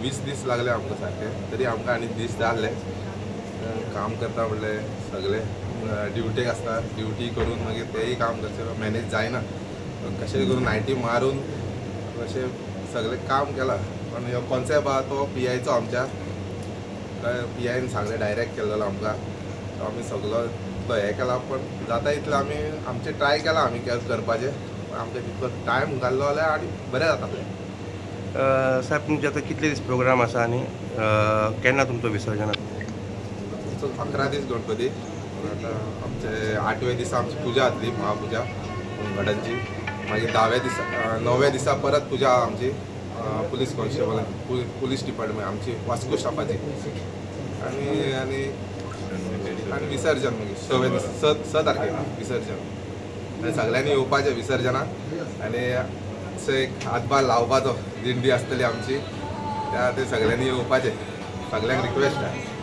20 दीस लागले आमकां सारके, तरी आमकां आनी दीस जाल्ले काम करता म्हणलें सगळे ड्युटेक आसता, ड्युटी करून मागीर तेय काम करचें मॅनेज जायना, कशें करून नायटी मारून अशें सगळें काम केलां. पण ह्यो कॉन्सेप्ट आहा तो पी आयचो, आमच्या पी आयन सांगलें, डायरेक्ट केल्लो आमकां, तो आमी सगलो तो हें केला. पण जाता इतलें आमी आमचें ट्राय केलां आमी करपाचें, पण आमकां तितलो टायम घाल्लो जाल्यार आनी बरें जातालें. साहेब, तुमचे आतां कितले दीस प्रोग्राम आसा आनी केन्ना तुमचो विसर्जन आसा? आमचो 11 दीस गणपती. आतां आमचे 8व्या दिसा आमची पुजा जातली, महापुजा घडांची. मागीर 10व्या दिसा, 9व्या दिसा परत पुजा आमची पुलीस कॉन्स्टेबल, पुलीस डिपार्टमेंट आमची वास्को स्टाफाची. आनी आनी आनी विसर्जन मागीर 6व्या दिसा, 6 तारखेक विसर्जन. आनी सगळ्यांनी येवपाचें विसर्जनाक आनी असो एक हातभार लावपाचो. दिंडी आसतली आमची, त्या खातीर सगळ्यांनी येवपाचें, सगळ्यांक रिक्वेस्ट आहा.